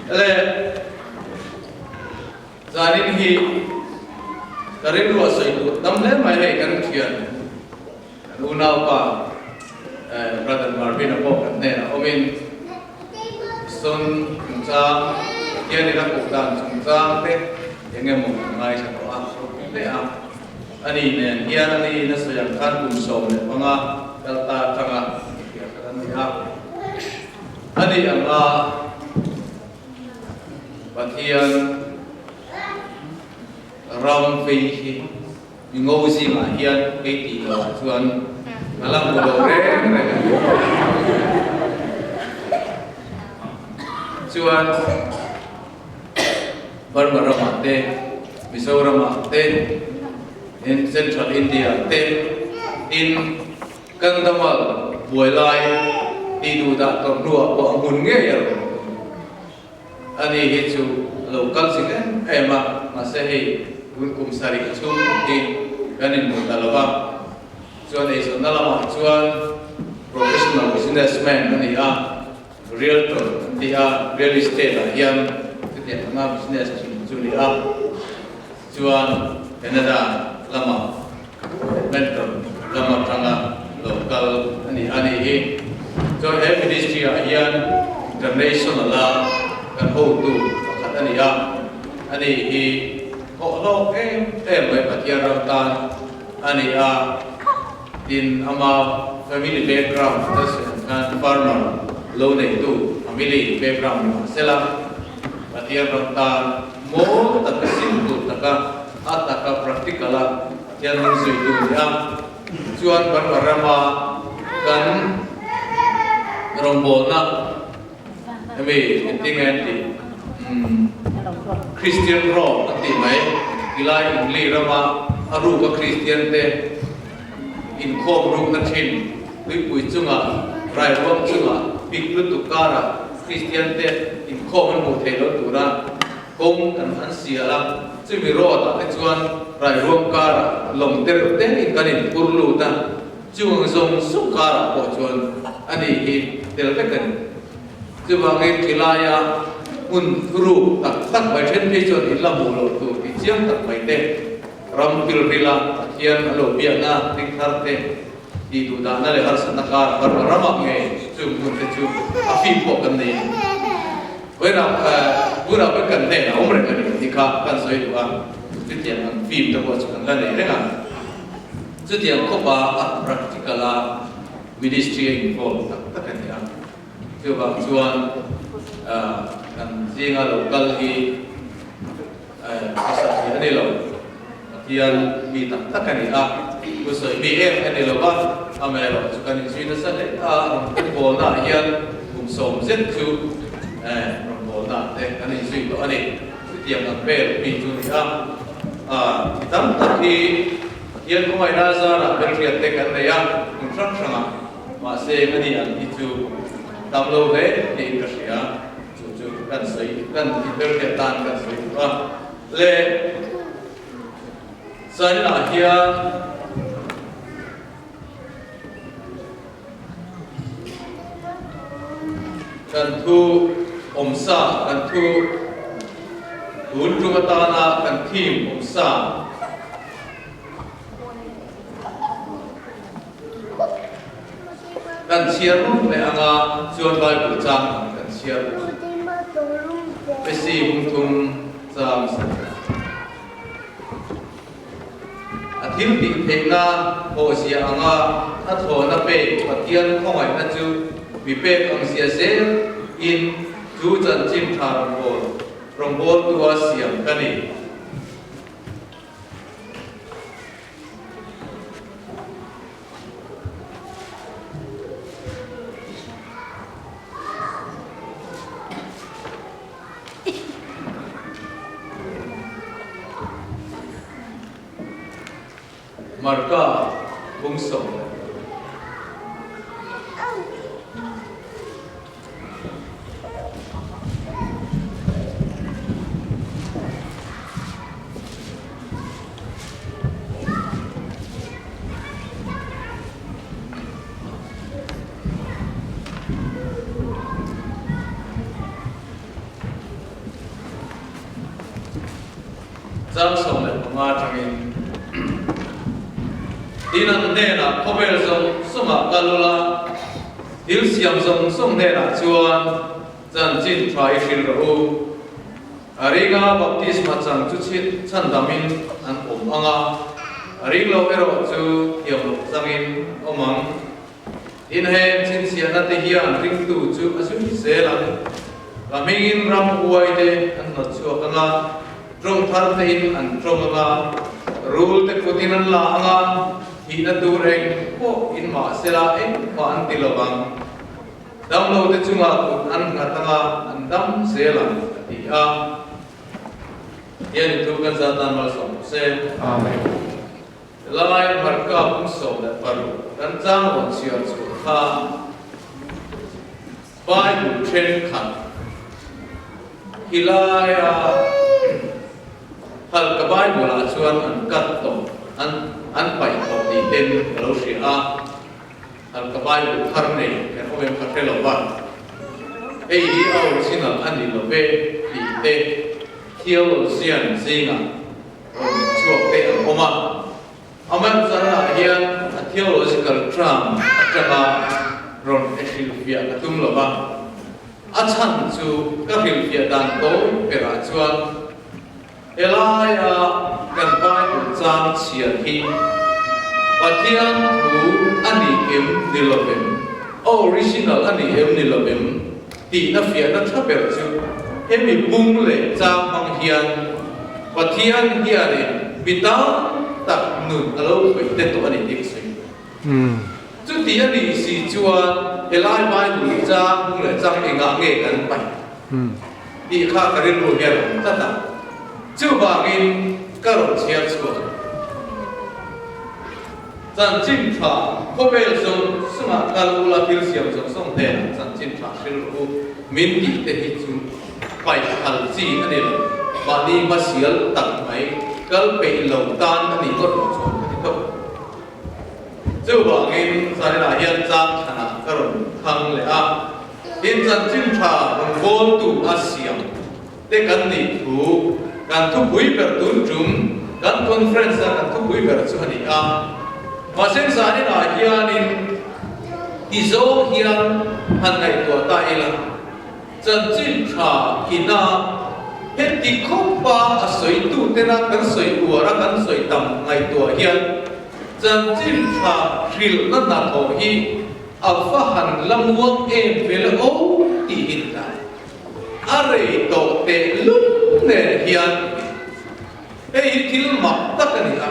Le zanin hi ka rilruah sawi tur tam hle mai hei kan thian kan unaupa Brother Marvin-a pawh kan hnenah awmin Son chungchang Pathianin a koh dan chungchang te eng emaw kan ngaithla tawh a hle a. Ani nen hian ani in a sawi ang khan kum 15 kal ta atanga hriat kha kan ni a. Ani anga Pathian ram vei hi mi ngo zingah hian kei tih loh ah chuan ka la hmu lo reng reng a ni. Chuan Burma ramah te, Mizoramah te, in Central India te, tin Kandhamal buai lai tih duh dah tawrh hnuah pawh a hmun ngei a rawn awm. Ani hi chu a lo kal zing em em a, mahse hei tun kum sarih chhung hi kan inhmu ta lo va. Chuan eizawnna lamah chuan professional businessman a ni a, realtor an ti a, real estate ah hian chutiang anga business thin chu a ni a. Chuan Canada lama Edmonton lam atanga lo kal a ni a nih hi. Chuan he ministry ah hian international a kan hotu pakhat a ni a, a ni hi thawh hlawk em em mai Pathian ram tan a ni a, tin ama family background ta sawi ang khan farmer lo neitu family background ni mahsela Pathian ram tan mawl taka simple taka a taka practical a Pathian hnung zuitu ni a, chuan Burma rama kan rawngbawlna hemi engtin nge an tih umm Christian road an tih mai tilai Ingli rama a ruka Christian te inkhawm rukna thin tuipui chunga rairuam chunga pik lutuk kara Christian te inkhawm an hmuh theih loh tura Kawng kan han sial a, chumi road ah te chuan rairuam karah lawng te reuh te in kan in phur lut a, chung ang zawng zawng karah pawh chuan a ni hi tel vek a ni. Chuvangin tilaia hmun thuruk tak tak mai then phei chuan in la hmuh loh tur tih chiang tak mai te, ram pilrila Pathian a lo biakna ding thar te, tih duh dahna leh harsatna kar Burma ramah ngei chung hmun te chu a fim pawh kan nei a ni. Vawiinah tunah pawh kan hnenah awm reng a ni tih kha kan sawi duh a, chutiang ang fim te pawh chu kan la nei reng a. Chutiang khawpa a practical a ministry a involve tak tak a ni a. Chuvang chuan kan zinga lo kal hi hmasa thei a ni lo. Pathian mi tak tak a ni a, thusawi mi em a ni lo va, amaherawh chu kan inzui nasa hle a, rawngbawlnaah hian kum sawm zet chu rawngbawlnaah te kan inzui tawh a ni. Chutiang ang vel mi chu a ni a, thi tam tak hi Pathian khawngaihna zarah hmelhriat te kan nei a, hmun hrang hrangah, mahse a ni ang hi chu tam lo hle niin ka hria, chu chu kan sawi kan inhmelhriat tan kan sawi duh a. Le China hian kan thu awmsa, kan thu tun tum atana kan theme awmsa kan chhiar ruk leh anga chuan Bible chang ang kan chhiar ruk. Pesi hung thum chang sa. A thil tih theihna hawhzia anga a thlawhna pek Pathian khawngaihna chu mi pek ang zia zel in chu chanchin tha rawngbâwl rawngbâwltua siam ka ni. Marka bung sawm. Chang 15 atangin Tin an hnenah khawvel zawng zawngah kal ula, thil siam zawng zawng hnenah chuan chanchin tha i hrilh rawh u. A ringa baptisma chang chu chhandamin an awm ang a, a ring lo erawh chu thiam loh changin an awm ang. Tin heng chhinchhiahna te hian ringtu chu a zui zel ang. Ka hmingin ram uai te an hnawt chhuak ang a, tawng thar tein an tawng ang a, rul te kutin an la ang a, thihna tur eng pawh in mahsela engmah an ti lo vang. Damlo te chungah kut an nghat anga an dam zel ang a ti a. Hian in thu kan zat nan malsawm rawh se. Amen. Helai Marka pum 16 kan chang rawn chhiar chhuah kha Bible thenkhat hilaia Halka Bible ah chuan an cut tawh an an paih tawh tih ten ka lo hria a. An ka Bible thar nei kan awm em ka hre lo va, hei hi a original a ni lo ve tih te theologian zingah rawn chhuak te an awm a. Aman chanah hian a theological term atanga rawn hrilhfiah ka tum lo va, a chhan chu ka hrilhfiah dan tawi berah chuan, Helaia kan Bible chang chhiar hi Pathian thu a ni em ni lovem, a original a ni em ni lovem tihna fiahna tha ber chu hemi bung leh chang hmang hian Pathian hianin mi tam tak nun a lo khawih te tawh a ni tih ka sawi. Chuti a nih si chuan helai Bible chang bung leh chang engah nge kan paih? Tih kha ka rilru hian a awm tlat a, chuvangin ka rawn chhiar chhuak. Chanchin tha khawvel zawng zawngah kal ula thil siam zawng zawng hnenah chanchin tha hrilh rawh u min tih te hi chu paihhal chi a ni lo. Mahni hmasial tak mai kal peih lo tan a nih ngawt lo chuan ka ti tawp. Chuvangin zaninah hian chang thlanah ka rawn thang leh a. Tin, chanchin tha rawn bawltu a siam te kan nih thu kan thupui ber tun tum kan conference a kan thupui ber chu a ni a. Mahse zaninah hianin ti zawng hian han ngaihtuah ta ila, chanchin tha ina heti khawpa a sawitu tena kan sawi uar a kan sawi tam ngaihtuah hian chanchin tha hrilhna hnathawh hi A va han la muang em ve la aw tih hi ni ta. A rei tawh teh lum nen hian hei hi thil mak tak a ni a,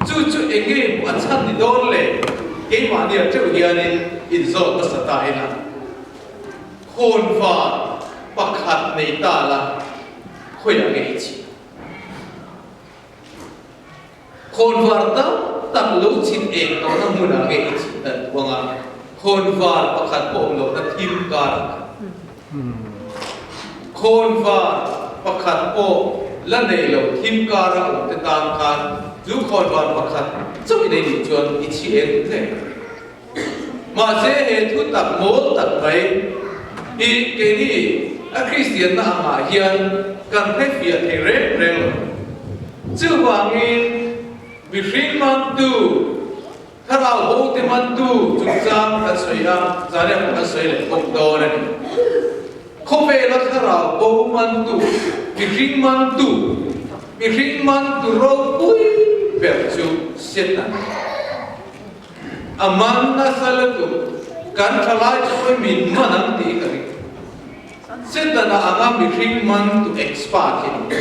chu chu eng nge maw a chhan ni dawn le? Keimahnia teuh hianin inzawt nasa ta ila khawnvar pakhat nei ta la khawiah nge i chhit? Khawnvar tam tak lo chhit eng tawhna hmunah nge i chhit dan duang a, khawnvar pakhat pawh awm lohna thim karah khan. Khawnvar pakhat pawh la nei lo thim kara awm te tan khan chu khawnvar pakhat chauh i nei nih chuan i chhi eng hle. Mahse he thu tak mawl tak mai hi keini a Kristianna angah hian kan hrefiah thei reng reng lo. Chuvangin mihring mantu, thlarau hote mantu chungchang kan sawi a, zaniah pawh kan sawi leh bawk dawn a ni. Khawvela thlarau bo mantu, mihring mantu, mihring mantu ropui ber chu Satan a ni. A man nasa lutuk, kan thalai chu pawi min man ang tih ka ring. Setana anga mihring man tu expert hi ni.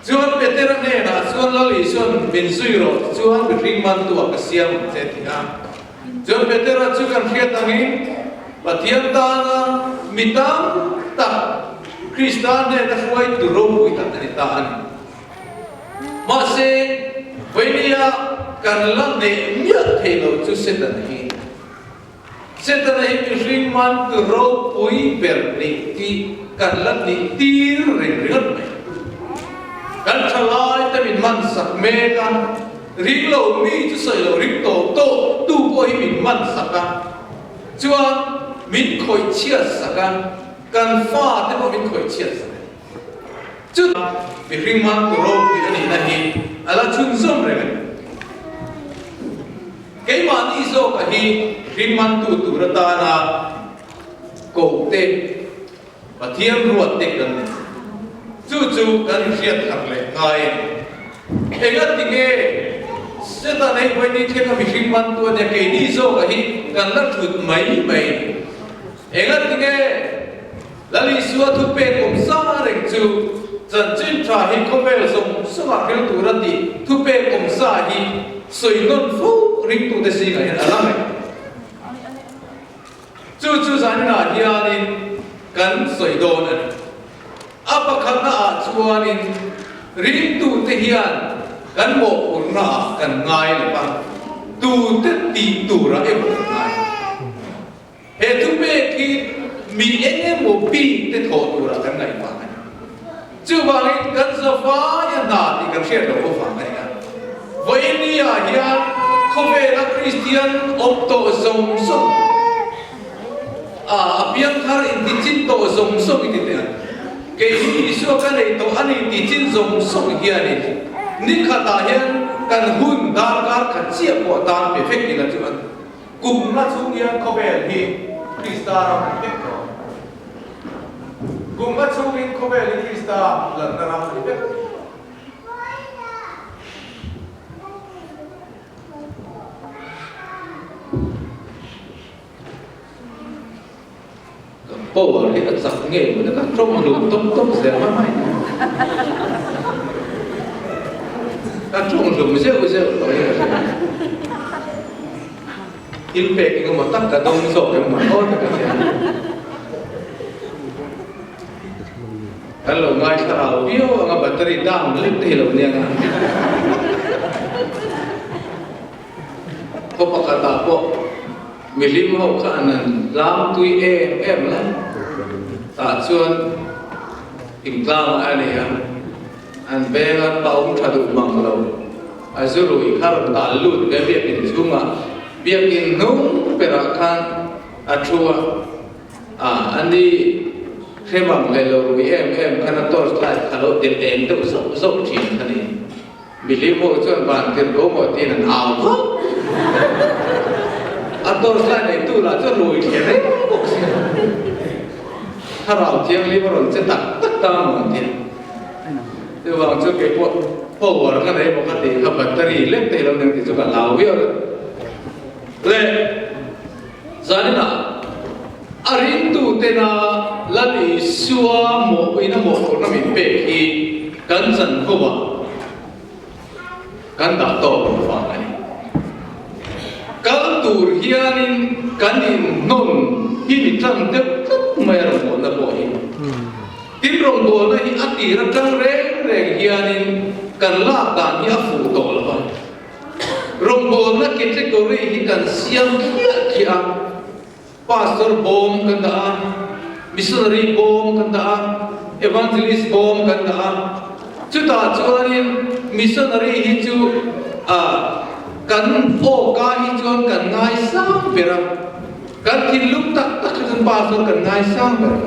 Chuan Petera hnenah chuan Lal Isuan min zui rawh ti chuan mihring man tu ah ka siam ang che ti a. Chuan Petera chu kan hriat angin Pathian tana mi tam tak Krista hnena hruaitu ropui tak a ni ta a ni. Mahse, Vainia kan la neih miah thei lo chu Setana hi. Setana hi mihring man tu ropui ber nih tih kan la nih tir reng ringawt mai. Kan thalai te min man sak mek a, ring lo mi chu sawi lo ring tawh tawh tu pawh hi min man sak a, chuan min khawih chhiat sak a, kan fa te pawh min khawih chhiat sak a ni. Chutah mihring man tu ropui a nihna hi a la chhunzawm reng a ni. Keimahni zawka hi mihring man tu tur atana koh te, Pathian ruat te kan ni. Chu chu kan inhriat thar leh ngai a ni. Engati nge Satan hei vawiin thlenga mihring man tu a nia keini zawka hi kan la thut mai mai a ni. Engati nge Lal Isua thupek awm sa reng chu chanchin tha hi khawvel zawng zawngah hril tur a tih thupek awm sa hi sawi nawn fo ringtute zingah hian a la ngaih. Chu chu zaninah hianin kan sawi dawn a ni. A pakhatna ah chuanin ringtute hian kan mawhphurhna ah kan ngai lo va, tute tih turah emaw kan ngai. He thupek hi mi eng emaw bik te thawh turah kan ngaih vang a ni. Chuvangin kan zavaia hna tih kan hriat loh avang a ni a. Vawinia hian khawvela Kristian awm tawh zawng zawng a a piangthar inti chin tawh zawng zawng i ti teh ang. Kei hi Isua ka nei tawh a ni ti chin zawng zawng hianin ni khatah hian kan hun darkar khat chiah pawh tan pe vek ila chu a ni. Kum nga chhung hian khawvel hi Krista ram a ni vek tawh. Kum nga chhungin khawvel hi Krista lalna ram a ni vek. Ka power hi a chak ngei maw ka tawng hlum tawp tawp zel mai mai. Ka tawng hlum zeuh zeuh tawh hi ka hria. Thil pek engemaw tak ka dawng zawk em maw aw tak a hria. Kan lo ngai thlarau viau anga battery down lek te hi lo nia nga. Khaw pakhatah pawh mihlim ho kha an han tlang tui em em la, tah chuan thingtlangah a nei a, an venga paum tha duh mang lo, a zu rui kha rawn tal lut ve biakin chhungah, biakin hnung berah khan a thu a, a ani hremang leh lo rui em em khan a torch light kha lo delh eng deuh zauh zauh thin kha ni. Mihlim ho chuan van tir ko maw tiin an au vak. A torchlight neitu lah chu a rui thler reng bawk si a. Thlarau Thianghlim a rawn che tak tak ta maw an ti a. Chuvang chu kei pawh power ka nei bawk a tih kha battery lek te ilo neng tih chu ka hlau viau lo. Le zaninah a ringtu tena Lal Isua mawhpuina mawhphurhna min pek hi kan chanvo ah kan dah tawk lo vang a ni. Kal tur hianin kan inhnawn hi mi tan deuh tlat mai a rawngbawlna pawh hi. Tin rawngbawlna hi a tir atang reng reng hianin kan lak dan hi a fuh tawh lo va. Rawngbawlna category hi kan siam khiah khiah a. Pastor bawm kan dah a, missionary bawm kan dah a, evangelist bawm kan dah a. Chutah chuanin missionary hi chu ah kan awka hi chuan kan ngaisang ber a, kan thinlung tak tak hi chuan pastor kan ngaisang ber a.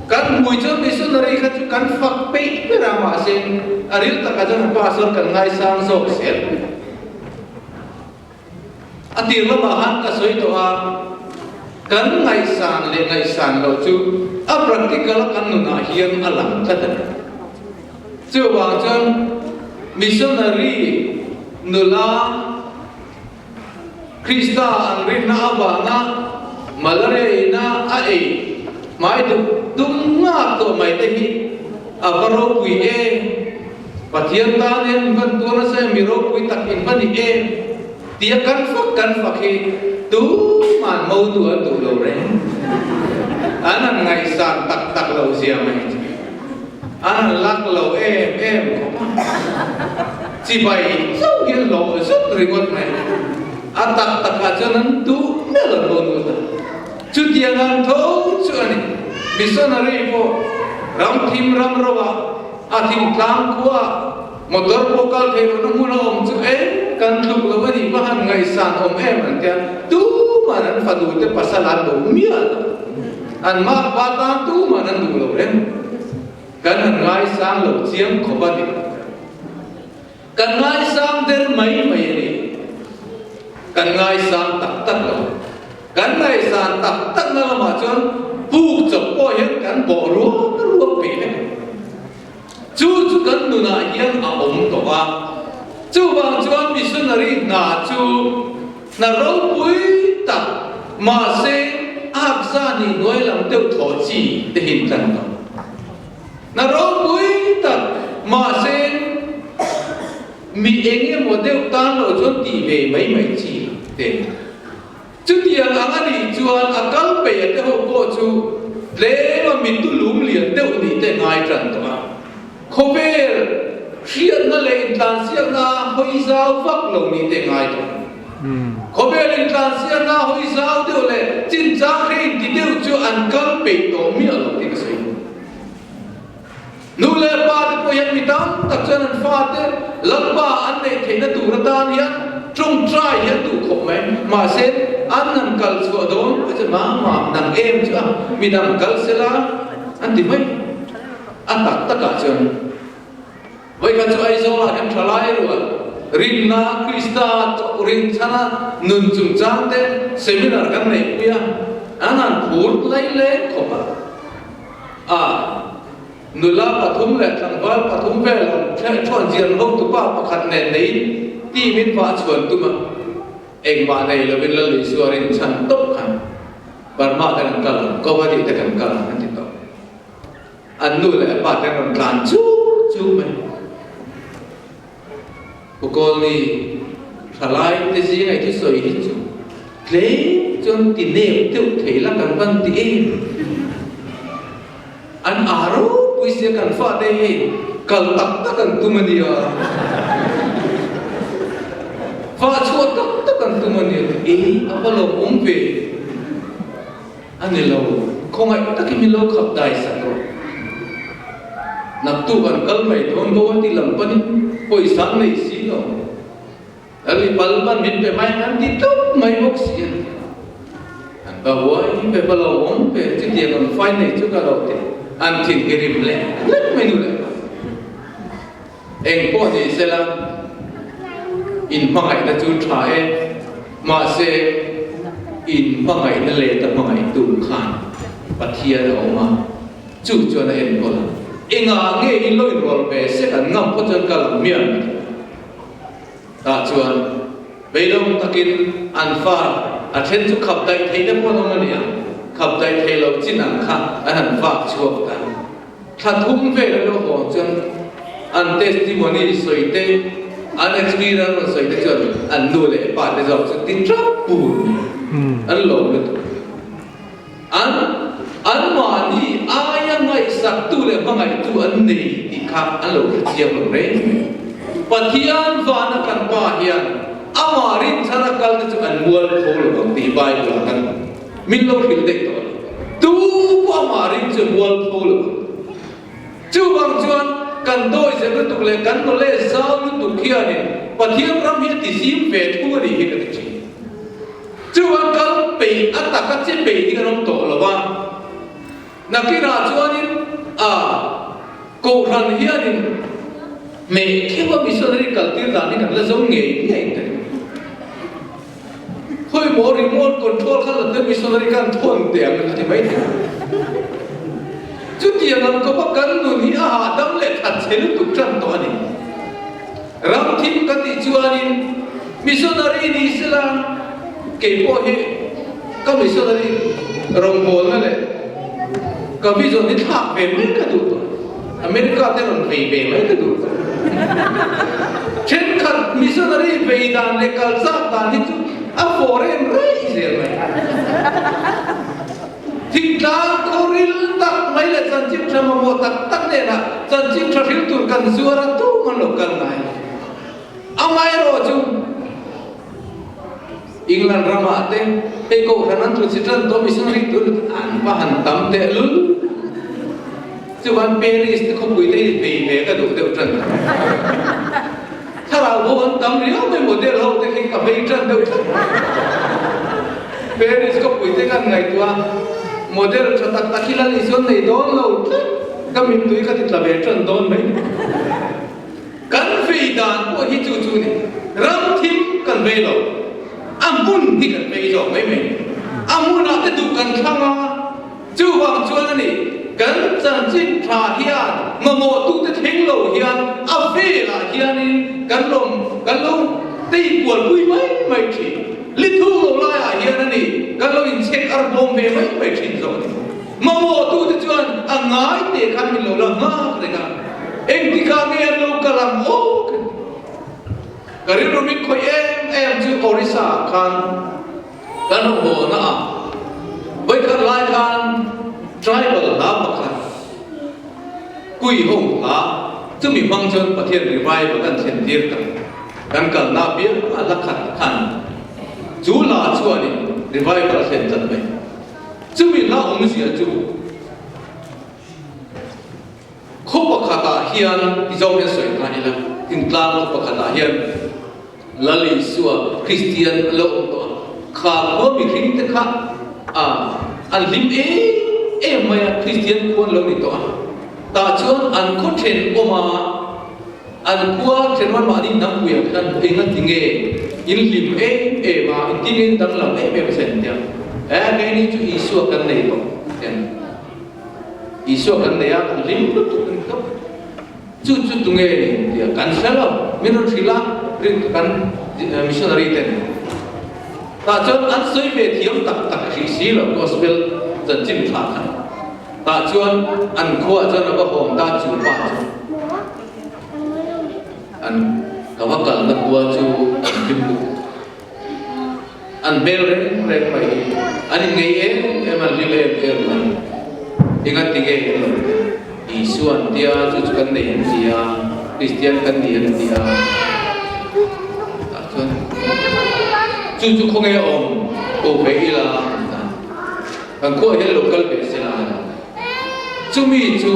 Kan hmui chuan missionary kha chu kan fak peih ber a, mahse a ril takah chuan pastor kan ngaisang zawk zel. A tir lamah khan ka sawi tawh a, kan ngaihsan leh ngaihsan loh chu a practical a kan nunah hian a lang tlat a ni. Chuvang chuan missionary nula Krista an rinna avanga malaria ina a ei hmai duk dum ngak tawh mai te hi a va ropui em? Pathian tan hian in van tuar nasa em, mi ropui tak in va ni em tia kan fak kan fak hi tuman mo tu an duh lo reng. An han ngaihsan tak tak lo zia mai chu. An han lak lo em em khawp a. Chibai chauh hian hlawh zut ringawt mai. A tak takah chuan an duh miah lo dawn ngawt a. Chutiang ang tho chu a ni. Missionary pawh ram thim ram ro ah A thingtlang khua motor pawh kal thei lohna hmun a awm chu e, kan tluk lo a nih va han ngaihsan awm em an tia, tuman an fanu te pasal an duh miah lo, an makpa tan tuman an duh lo reng. Kan han ngaisang lo chiang khawp a ni. Kan ngaisang der mai mai a ni. Kan ngaisang tak tak lo. Kan ngaihsan tak takna lamah chuan puk chawp pawh hian kan bawh ruak ruak peih vek. Chu chu kan nunah hian a awm tawh a. Chuvang chuan missionary hna chu hna ropui tak, mahse akza nih hnuai lam deuh thawh chi te hin tlan tawh. Hna ropui tak, mahse mi eng emaw deuh tan loh chuan tih ve mai mai chi te. Chutiang ang a nih chuan a kal peih a te ho pawh chu tlem a mittu lum lian deuh nih te ngai tan tawh a. Khawvel hriatna leh intlansiakna hawi zau vak lo nih te ngai tawh. Khawvel intlansiakna hawi zau deuh leh chinchang hre inti deuh chu an kal peih tawh miah lo tih ka sawi duh. Nu leh pa te pawh hian mi tam tak chuan an fate Lalpa an neih theihna tur atan hian tawngtai hi an duh khawp mai. Mahse, an han kal chhuah dawn a che mah mah nang em chu a, midang kal sela an ti mai. A tak takah chuan vawikhat chu Aizawlah hian thalai rual rinna Krista rinchhana nun chungchang te seminar kan neihpui a, an han phur lai leng khawp a. A nula pathum leh tlangval pathum vel awm ṭheh ṭhuan zian hotupa pakhat nen neiin team in vah chhuan tum a, engmah nei lovin Lal Isua rinchhan tawp khan Burma te kan kal ang, Guwahati te kan kal ang an ti tawp. An nu leh a pa te an rawn tlan chuk chuk mai. Pu Kawlni, thalai te zinga i thusawi hi chu tlem chuan ti nep deuh thei la kan van ti em? An ah ropui sia kan fate hi kal tak tak an tum a nia, vah chhuah tak tak an tum a nia ti e, a va lo awm ve a ni lo, khawngaih takin min lo khap dai sak rawh. Naktuk an kal mai dawn bo a ti lam panin pawisa an nei si lo. Lal i pal ban min pe mai ang an ti tawp mai bawk si a ni. An va huai pe va lo awm pe chutiang an fai nei chu ka lo ti. An thin hi rim leh lek mai nu leh pa. Eng pawh ni sela in hmangaihna chu tha e, mahse in hmangaihna leh ta hmangaihtu khan Pathian a awm a. Chu chuan a enkawl a, Engah nge in lo inrawlh ve sek an ngam pawh chuan kal ang mial mai tawh. Tah chuan beidawng takin an fa a then chu khap daih thei te pawh an awm a ni ang, khap daih thei lo chin ang kha an han vak chhuak ta. Thla thum vel an lo hawn chuan an testimony sawi te, an experience rawn sawi te chuan an nu leh pa te zawk chu ti tap pur mai an lawm lutuk. An anmahni aia ngaihsaktu leh hmangaihtu an nei tih kha an lo hre chiang lo reng mai. Pathian vana kan Pa hian amah rinchhana kalte chu an mual pho lo ang tih Bible-ah kan min lo hrilh daih tawh a ni. Tu pawh amah rin chu mual pho lo ang. Chuvang chuan kan dawihzep lutuk leh kan knowledge zau lutuk hianin Pathian ram hi a tizim ve thung a nih hi ka ti thin. Chuan kal peih a taka che peih hi kan awm tawh lo a, nakinah chuanin a Kohhran hianin hmeh kheuh a missionary kaltir dan hi kan la zo ngei ngei ta ni. Khawi maw remote control kha la te missionary khan thawn teh ang a ti mai thei. Chutiang ang khawpa kan nun hi a hahdam leh that chhe lutuk tan tawh a ni. Ram thim ka tih chuanin missionary ni sela kei pawh hi ka missionary rawngbawlna leh ka vision hi thlak ve mai ka duh tawh. America te rawn vei ve mai ka duh tawh. Thenkhat missionary vei dan leh kal chak dan hi chu a foreign raih zel mai. Thingtlang khawril tak mai leh chanchin tha mamawh tak tak hnenah chanchin tha hril tur kan zuar a tum an lo kal ngai. Amaherawh chu England ramah te hei kohhran an tlu chi tan tawh missionary tur an va han tam tehlul. Chuan Paris te khawpui te hi vei ve ka duh deuh tan ta. Thlarau bo an tam riau mai model ho te khi ka vei tan deuh tlat. Paris khawpui te kan ngaihtuah a, model tha tak tak hi Lal Isuan nei dawn lo tlat. Ka mittui ka ti tla ve tan dawn mai. Kan vei dan pawh hi chu chu ni. Ram thim kan vei lo. A hmun hi kan vei zawk mai mai. A hmunah te duh kan thlang a, chuvang chuan a ni, kan chanchin tha hian mamawhtute thleng lo hian a velah hianin kan lo kan lo tei kualpui mai mai thin. Lithuk lo laiah hian a ni, kan lo inchhek ar bawm ve mai mai thin zawk a ni. Mamawhtute chuan a ngai teh khan min lo la nghak reng a, engtikah nge an lo kal ang aw ka ti. Ka rilru min khawih em em chu Orissa ah khan kan rawn haw na a, vawikhat lai khan tribal hla pakhat kui ho hla chumi hmang chuan Pathian revival an thlen tir ta, kan kalna apiang a la khat khan chu hla chuanin revival a thlen tlat mai. Chumi hla awmzia chu khaw pakhatah hian ti zawng hian sawi ta ila, thingtlang khaw pakhatah hian Lal Isua Kristian a lo awm tawh a, kha khua mihring te kha an hlim em em mai a, Kristian khua an lo ni tawh a, tah chuan an khaw thenawm a, An khua thenawm mahni hnampuiah khan enga ti nge in hlim em em a, engtin nge in danglam em em se an ti a, eh keini chu Isua kan nei tawh ti an Isua kan nei a, kan hlim lutuk a ni tawp. Chu chu tunge ni an ti a, kan hre lo, min rawn hrilh a, rin kan missionary ten tah chuan an sawi ve thiam tak tak hrih si lo gospel chanchin tha khan tah chuan an khuaah chuan a va hawm ta chu pa chu. An ka va kalna khua chu an hlim lutuk. An hmel reng reng mai hi an inngei em em, an hlim em em mai. Enga ti nge an lo ti? Isua an tia, chu chu kan nei an ti a, Kristian kan ni an ti a. Tah chuan chu chu khawnge awm ko ve ila an ta. Kan khuaah hian lo kal ve se la an ti. Chumi chu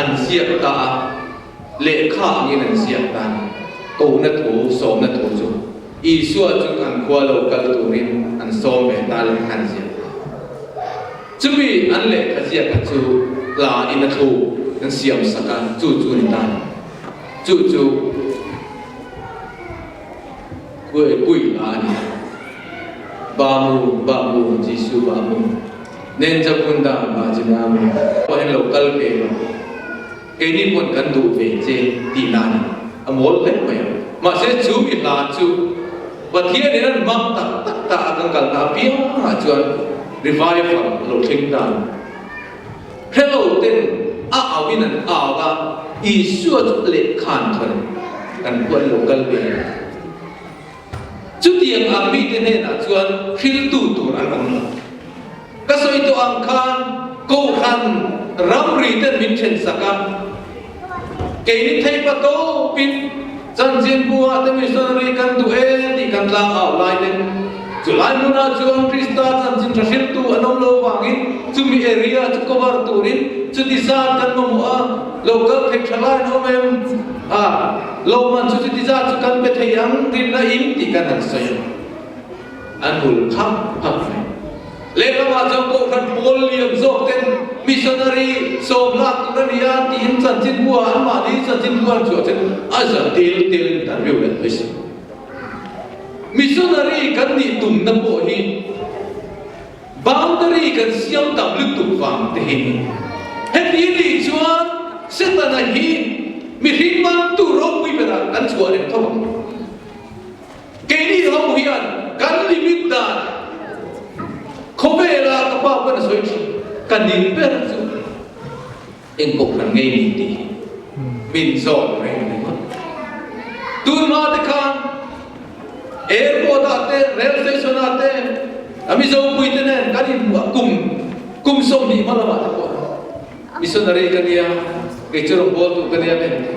an ziak ta a, lehkha angin an ziak ta a ni. Kohna thu, sawmna thu chu Isua chu an khua lo kal turin an sawm ve ta lehkha an ziak ta. Chumi an lehkha ziaka chu hla in a thu an siam sak a, chu chu ni ta a ni. Chu chu Kui hla a ni. Bamu, Bamu, Jisu Bamu. Nenja Bunda Bajinamu pawh hian lo kal ve lo. Keini pawn kan duh ve che tih na a ni. A mawl hle mai a. Mahse chu mi hla chu Pathian in an hmang tak tak ta a kan kalna apiangah chuan revival a lo thleng ta a ni. Hrelo ten a au in an au a, Isua chu lehkhan thawn kan pawh an lo kal ve a ni. Chutiang ang mite hnenah chuan hriltu tur an awm lo. Ka sawi tawh ang khan Kohhran ramri ten min then sak a, keini theipa tawpin chanchinbu-ah te missionary kan duh e tih kan tlang au lai ten chulai hmunah chuan Krista chanchin tha hriltu an awm lo vangin chumi area chu cover turin chuti zat kan mamawh a, lo kal thei tha lai an awm em? A. Lawmman chu chuti zat chu kan pe thei ang rinna in tih kan han sawi a, an hul phak phak mai. Lehlamah chuan Kohhran pawl lian zawk ten missionary sawm lak tur a ni a tiin chanchinbu ah anmahni chanchinbu an chhuah chuan a za tel tel in tan viau leh mai si. Missionary kan nih tumna pawh hi Boundary kan siam tam lutuk vang te hi ni. Heti nih chuan Setana hi mihring mantu ropui berah kan chhuah reng tho ang. Keini ho hian kan limit dan khawvela ka pa pawn a sawi thin, ka ning ber chu eng kohhran ngei ni tih hi min zawt reng ringawt. Tunhma te khan airport ah te, rail station ah te a Mizopui te nen kan inhmuh a kum kum 20 hma lamah te pawh missionary ka nia, kei chu rawngbawltu ka nia men ti.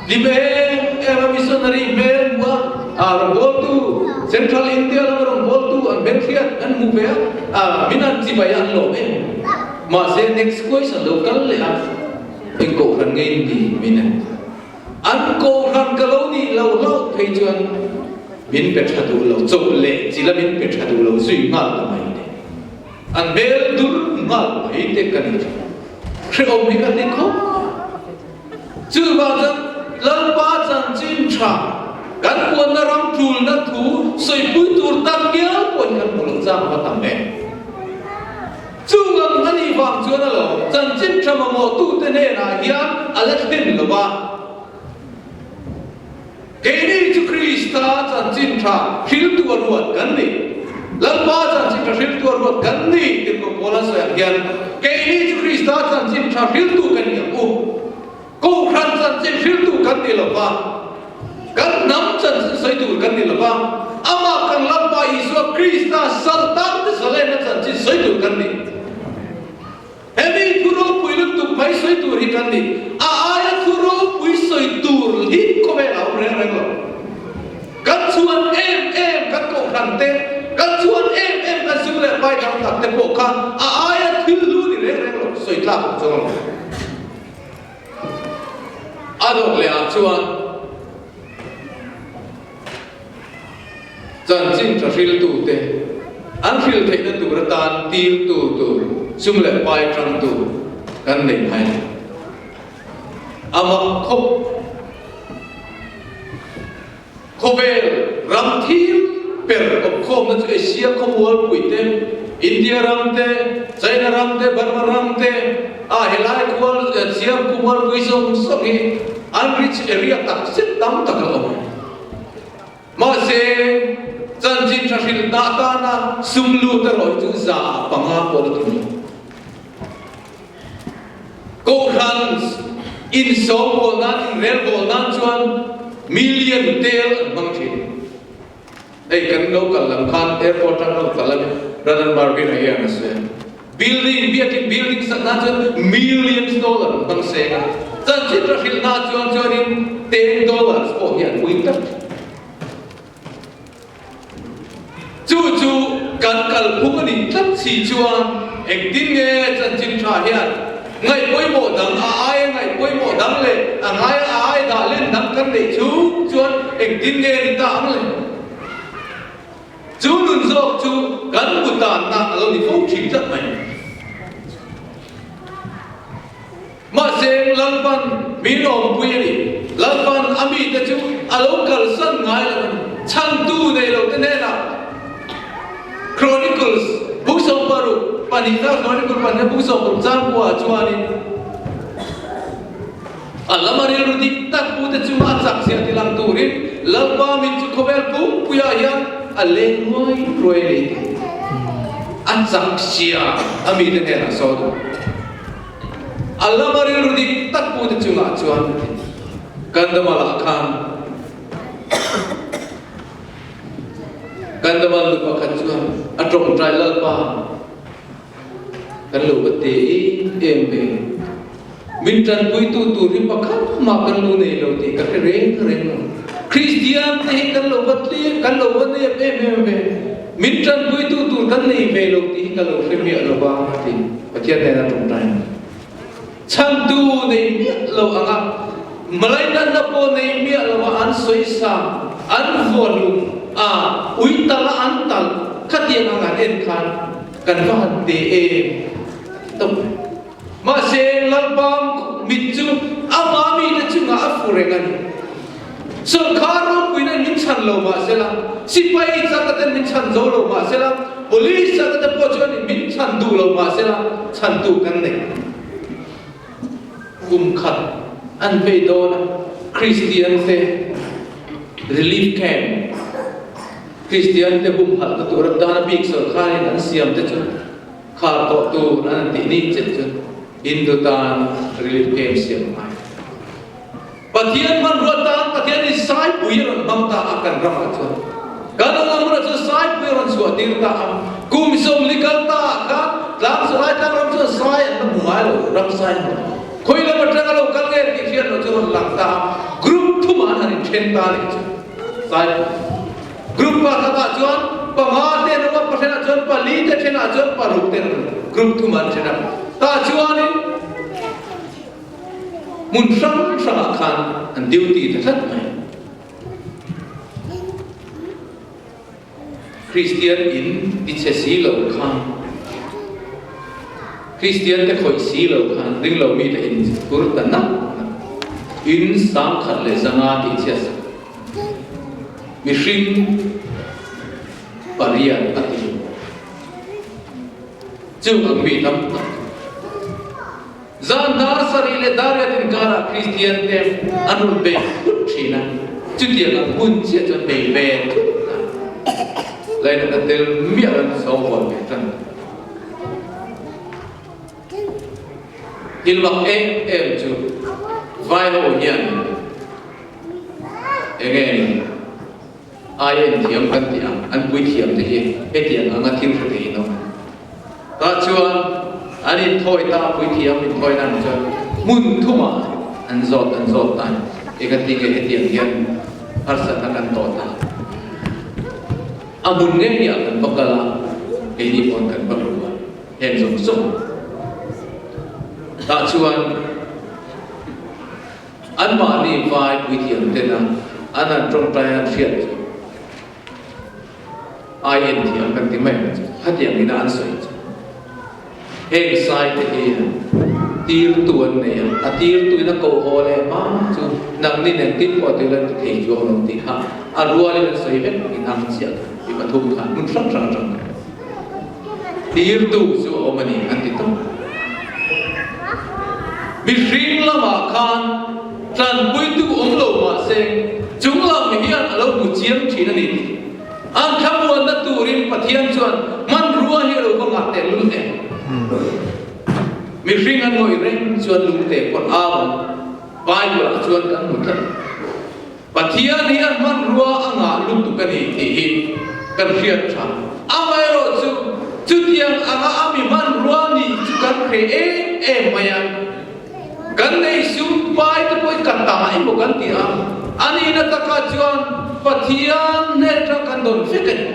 Hlim em em a missionary hmel hmuh a, a rawngbawltu Central India lama rawngbawltu an hmelhriat an hmuh ve a, a min an chibai a an lawm em. Mahse next question lo kal leh a, eng kohhran nge in ti min an ti. An kohhran ka lo nih lo hlauh phei chuan min pe tha duh lo, chawp leh chila min pe tha duh lo zui nghal ta mai te. An hmel dur nghal mai te ka ni thin. Hrehawm hi kan ti khawp mai. Chuvang chuan Lalpa chanchin tha kan puanna ram tulna thu sawipui tur tak ngial pawh hi kan hmu lo chang va tam em. Chung ang a nih vang chuan alawm chanchin tha mamawhtute hnenah hian a la thlen lo va. Keini chu Krista chanchin tha hriltu a ruat kan ni. Lalpa chanchin tha hriltu a ruat kan ni tih Rawh Paula sawi ang hian keini chu Krista chanchin tha hriltu kan ni ang u. Kohhran chanchin hriltu kan ni lo va, kan hnam chanchin sawi tur kan ni lo va, amah kan Lalpa Isua Krista saltangte zalenna chanchin sawi tur kan ni. Hemi thu ropui lutuk mai sawi tur hi kan ni. A aia thu ropui sawi tur hi khawvel a awm reng reng lo. Kan chhuan em em kan kohhran te, kan chhuan em em kan sum leh pai dang tak te pawh kha a aia thil hlu ni reng reng lo, sawi tlak awm chuang lo. A dawt leh ah chuan Chanchin tha hriltute an hril theihna tur atan tirtu tur sum leh pai tangtu kan nei ngai lo. A mak khawp khawvel ram thim ber awmkhawmna chu Asia khawmualpui te, India ram te, China ram te, Burma ram te, a helai khual Siam khawmualpui zawng zawng hi an rich area tak zet tam tak a awm. Mahse, chanchin tha hrilh dah tana sum lut erawh hi chu 5% pawh la tum lo. Kohhran insawmbawl nan, inrelbawl nan chuan million tel an hmang thin. Hei kan lo kal lam khan airport atang lo kal a ni, Brother Marvin-a hian a sawi a. Building, biakin building sak nan chuan millions dollar an hmang seng a, chanchin tha hrilh na chuan chuanin $10 pawh hi an pui tlat. Chu chu kan kalphung a nih tlat si chuan engtin nge chanchin tha hian ngaih pawimawh dang a aia ngaih pawimawh dang leh a ngaia a ai dah len dang kan neih chung chuan engtin nge ni ta ang le? Chu nun zawk chu kan hmu tanna a lo ni fo thin tlat mai. Mahse, Lalpan min awmpui a ni. Lalpan a mite chu a lo kalsan ngai lo a ni. Chhantu nei lote hnenah Chronicles buk 60 pahnihna Chronicle pahnihna buk 60 changkua chuanin A lama rilru dik tak pute chunga a chak zia tilang turin Lalpa min chu khawvel pumpuiah hian a leng ruai ruai a ni tih a chak sia a mite hnenah sawi duh. A lama rilru dik tak pute chungah chuan a ti. Kandamalah khan Kandamal nu pakhat chuan a tawngtai Lalpa, Kan lo va te em em ve. Min tanpuitu tur hi pakhat mah kan lo nei lo tih ka hre reng reng lo. Kristian te hi kan lo va tlem, kan lo va nep em em ve. Min tanpuitu tur kan nei ve lo tih hi ka lo hre miah lo va a ti. Pathian nen a tawngtai a. Chhantu nei miah lo anga Malainatna pawh nei miah lo a an sawisa, an vuahlum a, ui tal a an tal khatiang ang an en khan kan va han te em tawp mai. Mahse Lalpa mit chu amah mite chungah a fu reng a ni. Sawrkar ropuina in min chhan lo mahsela, sipai chaka ten min chhan zo lo mahsela, police chaka te pawh chuan in min chhan duh lo mahsela, chhantu kan nei. Kum khat an vei dawn a, Kristian te relief camp, Kristian te humhalhna tur atana bik sawrkharin an siam te chu khar tawh tur an tih ni chiah chuan Hindu tan relief camp siam a ngai. Pathian hmanrua tan Pathian in Saipui a rawn hmang ta a kan ramah chuan kan awm ang hunah chuan Saipui a rawn chhuah tir ta a, kum 40 kal ta ah khan tlang Salai tlang ram chuan Sai an la hmu ngai lo, ram Sai an hmu. Khawi lam atanga lo kal nge tih hriat loh chu rawn lang ta a, group thumah an han inthen ta a nih chu Saipui. Group pakhatah chuan panga te an awm a, pathenah chuan pali te, thenah chuan paruk te an awm. Group thumah an then a, tah chuanin Hmun hrang hrangah khan an duty ta tlat mai. Kristian in ti chhe si lo khan. Kristian te khawih si lo khan ringlo mite in kur ta nak nak. In 1500 tih chhiat sak. Mihring pariat a ti. Chu ang mi tam tak chu. Zan dar sarih leh dar riat inkarah Kristian te an rawn bei thut thin a, chutiang ang hun chiah chuan bei ve thut a, lainatna tel miah an sawngbawl ve tan. Thil mak em em chu vai ho hian enge ni ai en thiam kan tih ang an pui thiam te hi hetiang anga thil hre thei in awm. Tah chuan an inthawi ta pui thiam inthawi nan chuan hmun thumah an zawt an zawt ta engatinge hetiang hian harsatna kan tawh ta. A hmun ngei ngeiah kan va kal a, keini pawn kan va hmu a, heng zawng zawng tah chuan anmahni vai puithiam tena an han tawngtai an hriat chu ai en thiam kan ti mai ang chu, khatiang ina an sawi chu heng sai te hi tirtu an nei a, a tirtu in a koh haw leh hma chu nangni nen tin pawh tih lan ti thei chuang lo tih kha a rualin an sawi vek in ang chiah kha mi pathum khan hmun hrang hrang atang khan tirtu chu a awm a ni an ti tawp. Mihring lamah khan tanpuitu awm lo mahse chung lam hian a lo hmu chiang thin a ni tih An thlamuanna turin Pathian chuan hmanrua hi a lo va ngah teh lul em? Mihring an ngawih reng chuan lungte pawn au ang. Bible-ah chuan kan hmu tlat. Pathian hian hmanrua a ngah lutuk a ni tih hi kan hriat tha. Amaherawhchu, chutiang anga a mi hmanrua nih chu kan hre em em mai a. Kan nei sum pai te pawhin ka ta emaw kan ti a, a nihna takah chuan Pathian hnen atang kan dawn vek a ni.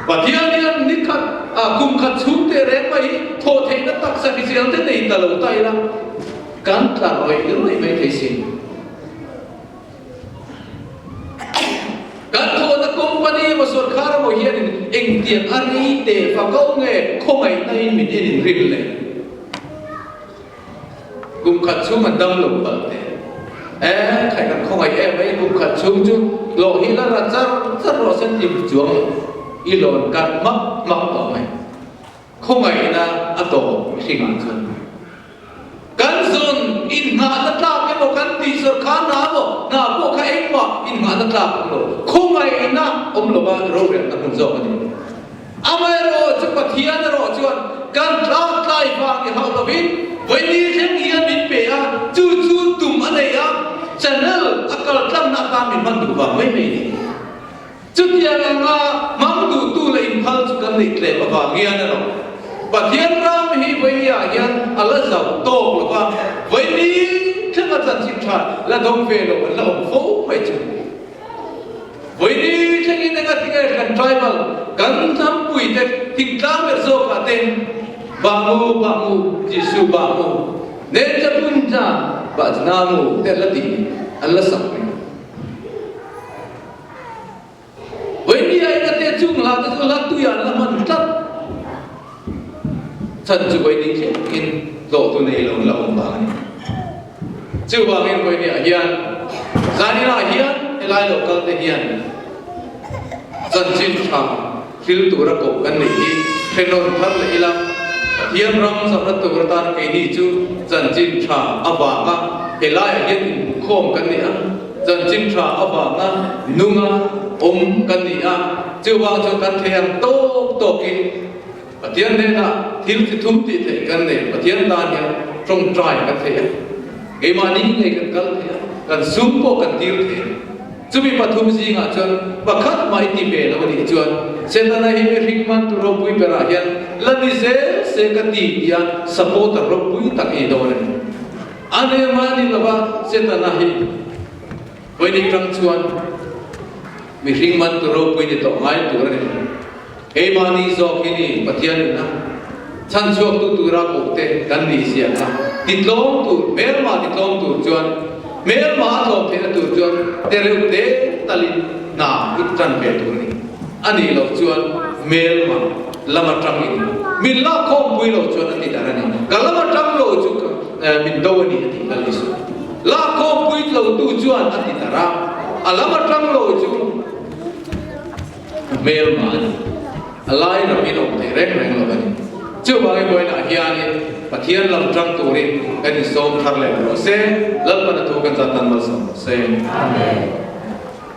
Pathian hian ni khat, kum khat chhung teh reng mai hi thawh theihna taksa hrisel te nei ta lo ta ila, kan tla rawih rawih mai thei sin. Kan thawhna company emaw sorkar emaw hianin engtiang a rei teh fa ko nge khawngaihna in min en inrin le? Kum khat chhung an dam lo palh teh. E, khai kan khawngaih em mai, kum khat chhung chu hlawh hi la ra char char rawh se ti chuang lo, i lawn kat hmak hmak tawh mai. Khawngaihna a tawp mihringah chuan kan zawn inngahna tlak emaw kan tih sawrkar hna emaw hna pawh kha engmah inngahna tlak awm lo, khawngaihna awm lova rorelna hmun zawk a ni. Amaherawh chu Pathian erawh chuan kan tlak tlai vang i hauh lovin vawi thleng hian min pe a, chu chu tum a nei a, channel a kal tlangna atan min hman duh vang mai mai a ni. Chutiang anga hmang duhtu leh inphal chu kan neih tlem avang hian erawh Pathian ram hi vawiah hian a la zauh tawk lo va, vawi thlenga chanchin tha la dawng ve lo an la awm fo mai chu. Vawi thlengin engatinge kan tribal, kan hnampuite thingtlang ber zawkah te Bamu, Bamu, Jisu Bamu, Nenja Punja, Bajnamu te an la tih ni, an la sak mai. Vawinia in a te chung hla te chu hla tui ah an la hman tlat. Chhan chu vawiini thlengin tlawhtu nei lo an la awm vang a ni. Chuvangin vawinia hian zaninah hian helai lo kal te hian chanchin tha thil tura koh kan neih hi hrenawn thar leh ila, Pathian ram zawhna tur atan keini chu chanchin tha avanga helaiah hian inhmukhawm kan ni a. Chanchin tha avanga nunga awm kan ni a, chuvang chuan kan thei ang tawk tawkin Pathian hnenah thil chi thum tih theih kan nei. Pathian tan hian tawngtai kan thei a, keimahni ngei kan kal thei a, kan sum pawh kan tir thei a. Chumi pathum zingah chuan pakhat mah i ti ve lo a nih chuan Setana hi mihring hmantu ropui berah hian la ni zel se ka ti tia supporter ropui tak i ni dawn a ni. A hnem a ni lova Setana hi vawiin tang chuan mihring man tur ropui ni tawh ngai tur a ni lo. Keimahni zawk hi ni Pathian in a chhanchhuak tu tura koh te kan nih zia kha titlawm tur, hmelma titlawm tur chuan, hmelma a tlawm theihna tur chuan te reuh te talin hna i tan ve tur a ni. A nih loh chuan hmelma lama tangin. Min lak khawmpui lo chuan a ti dar a ni. Ka lam atang lo chu min do a ni a ti Lal Isu. Lak khawmpui lo tu chuan a ti dar a, a lam atang lo chu ka hmelma a ni. A lai ramin awm thei reng reng lo a ni. Chuvangin vawiinah hianin Pathian lam tang turin kan insawm thar leh rawh se, Lalpan a thu kan zat tan malsawm rawh se. Amen.